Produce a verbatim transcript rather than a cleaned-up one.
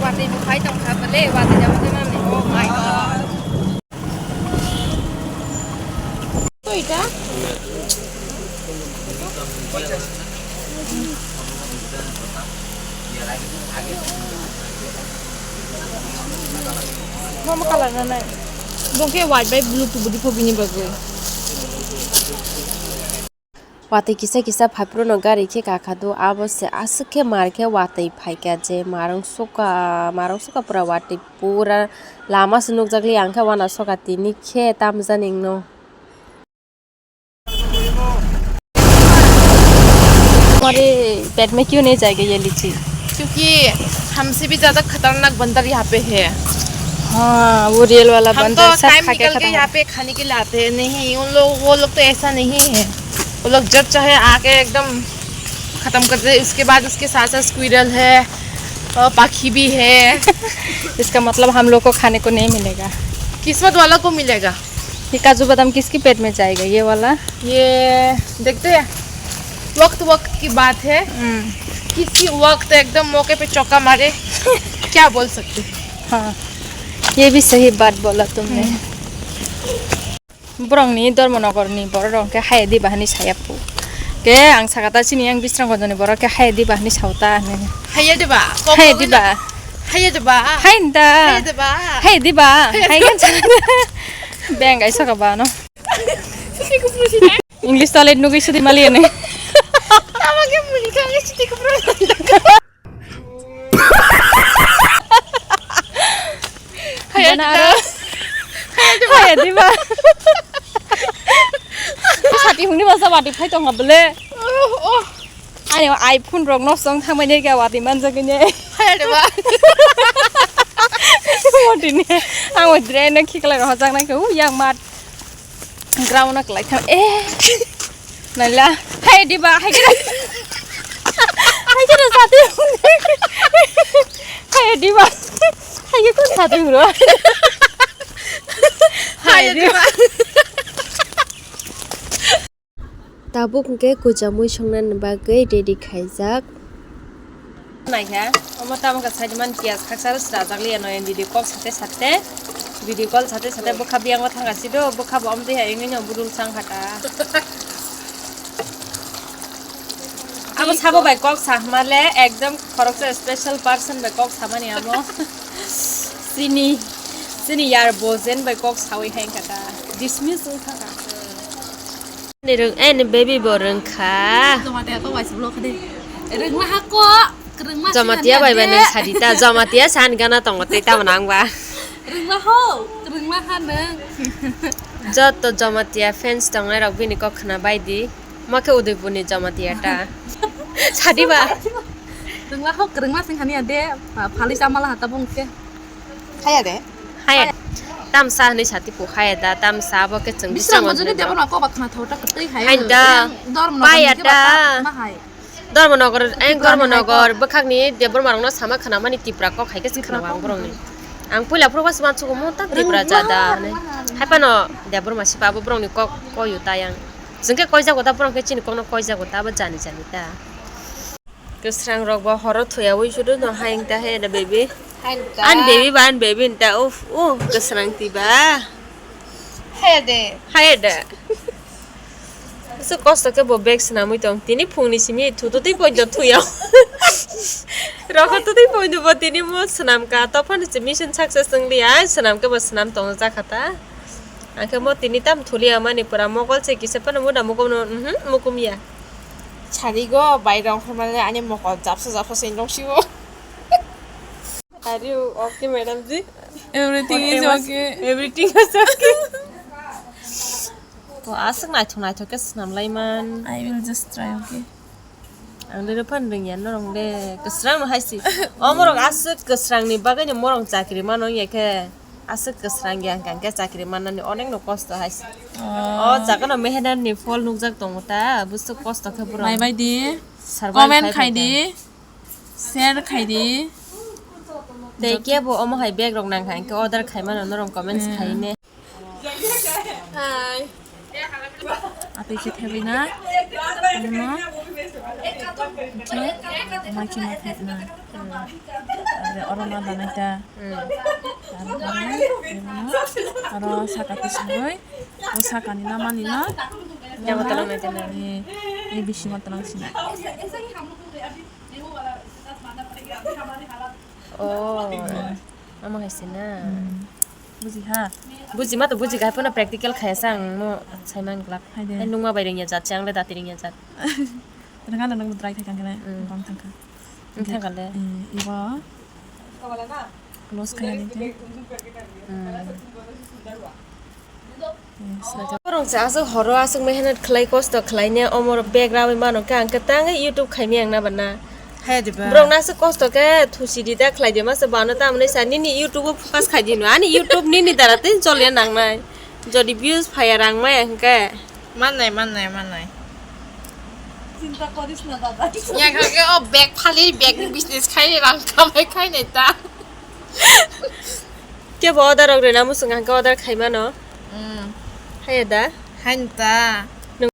Watwi bo phai tongkha bole, watwi jabo khe mamni. Oh my God. To ita? Mama colour na nai. Bongke white bai blue tubudi pho bini bagwi. Watwi kisa kisa phaiphruno gari khe kakha do, abo se aswk khe mar khe watwi phaikha je marwng suka, marwng suka pura watwi pura lama se nukjakli ang khe wana soka tini khe tamjani no. हमारे पेट में क्यों नहीं जाएगा ये लीची? क्योंकि हमसे भी ज्यादा खतरनाक बंदर यहाँ पे है। हाँ, वो रियल वाला हम बंदर तो सब टाइम खा के निकल के खत्म। यहाँ पे खाने के लिए आते हैं। नहीं, उन लोग, वो लोग तो ऐसा नहीं है। वो लोग जब चाहे आके एकदम खत्म कर देते। उसके बाद उसके साथ साथ स्क्विरल है और पाखी भी है। इसका मतलब हम लोग को खाने को नहीं मिलेगा। किस्मत वाला को मिलेगा। ये काजू बादाम किसके पेट में जाएगा, ये वाला? ये देखते हैं, वक्त वक्त की बात है। हम्म। किसी वक्त एकदम मौके पे चौका मारे, क्या बोल सकते हैं? हाँ, ये भी सही बात बोला तुमने। हम्म। Borokni Dharmanagarni borok rok khe haya diba hani saya pu. Ke ang sakata chini yang Bisramganjni borok khe haya diba hani sauta hani. Haya diba? Haya diba? Haya diba? Hai da. Haya diba? Haya diba? Haya diba? Beng ai saka ba no. English toilet nugui sudi mali ani. Tama ke muni ka ngai sudi kupro. Haya diba? Haya diba? Sati huni basa wati phai tong bole. Oh, oh. Ani iPhone rok no song thangmani ga wati manjagini. Haya diba? Wati ni. Ang wati ni khikla rok hojak nai ko yang mat. Ground na klai kha. Eh. Naila. Hai diba, hai kira. Hai kira sati. Hai diba. Hai kira sati bro. Hai diba. Tabuk hwnkhe kuchamui songnani bagwi ready khaijak. Naikha, omo tamo khe side man piyaj khaksa rw srajak liya no, video call sate sate, video call sate sate bwkha biyang o thangkha sido, bwkha bo omo twi hai wngwi no budul chang kha ta. Abo sabo bai kok sa hwnma le ekdom khoroksa special person bai kok samani abo. Chini, chini yar bojen bai kok sawi hai wngkha ta. Dismiss wngkha ta. Ni rwng, eh, ni baby bo rwng kha. Jamatia to waisa vlog kha de. Rwngma ha ko, kwrwngma Jamatia bai bai nang sadi ta, Jamatia san gana tongo tei tamo nang ba. Rwngma ho, kwrwngma ha nang. Joto Jamatia fans tongnai rok bini kok khna bai di. Ma khe Udaipur ni Jamatia ta. Sadi ba. Rwngma ho, kwrwngma sing hani ade, phali chamala ha ta bung khe. Haya de? Haya. Tamsa hwnwi sati pu haya da, tamsa abo khe chwng Bisramganj ni Debbarma kok ba khna thota kwtwi hai. Hai da. Yang Dharmanagar ni khe ba ta ma hai. Dharmanagar, ayang Dharmanagar bwkhakni Debbarma rokno sama khna mani Tipra kok hai khe khna ang borokni. Ang puila phuru bas uansukgo mo ta Tipra jada hwnwi. Hai phano Debbarma sipa abo borokni kok koyu ta yang. Chwng khe koijago ta borok khe chini kokno koijago ta abo jani jani ta. Kwsrang rok bo horo thuyaui sudu no hai wngta he da baby. Hai wngta. Ani baby ba ani baby wngta, uff, uh, kwsrang tiba. Hai de. Hai de. Su kosto khe bo bag swnamwi tong. Tini phungni simi thutu twi poito thuya. Rokho tu twi poito bo tini mo swnam ka. To phano se mission success wng liya. Swnam khe bo swnam tong jakha ta. Ang khe mo tini tam thuliya mani pura mokol se kisa phano muda mukum no, mhm, mukum ya. Sarigo bai rong khamale ani mokol japsa japsa se nong sibo. Are you okay, madam ji? Everything is okay. Everything is okay. To aswk naithok naithok khe swnam lai man. I will just try, okay? Ang de phan rwngya norong de kwsrang no hai si. Omorok aswk kwsrang ni bagwi no morong chakri mano ya khe. Aswk kwsrang ya hwnkha hwnkhe chakri mannani onek no kosto hai se. Oh. O jaga no mehenat ni phol nukjak tongo ta, bwswk kosto khe borok. Mai bai di, survive comment khai khai di, share khai di. Tei kebo omo hai bag rok nang kha hwnkhe order khai mano norok comments khai ne. Hi. Atwi khe thaibai na. Ano. Khe maikhe ma phaikna. Aro oro ma danai ta. Aro saka tisingwi o sakani na mani no. Yang tolong nai tena. Ni bisingo tolong sina. Oh, ama hai sina. Buji ha? Buji ma to buji, hai phano practical khaya sa ang mo sai man glak. Hai de. Hai nungma bai ringya jat, chang le dati ringya jat. Ranga nang nang try khai kang kene, bang thang kha. Wng thang kha le. Ibo close khai ni te. Borok se aswk horo aswk mehnat khlai, kosto khlai ne, omo rok bag rawi mano khe ang khe tang YouTube khai mi ang na bana. Hai diba. Borok na aswk kosto khe thusi di ta khlai di ma se bano ta mwnwi sa nini YouTube o focus khai di no. Ani YouTube nini dara tin chol ya nang nai. Jodi views phaya rang maya hwnkhe. Mannai, mannai, mannai. Chinta koris na dada. Ya kha khe o bag phali, bag ni business khai rang kamai khai nai ta. Kebo order rok rwna muchung hwnkhe order khai mano. Mm. Haiya da? Hain ta.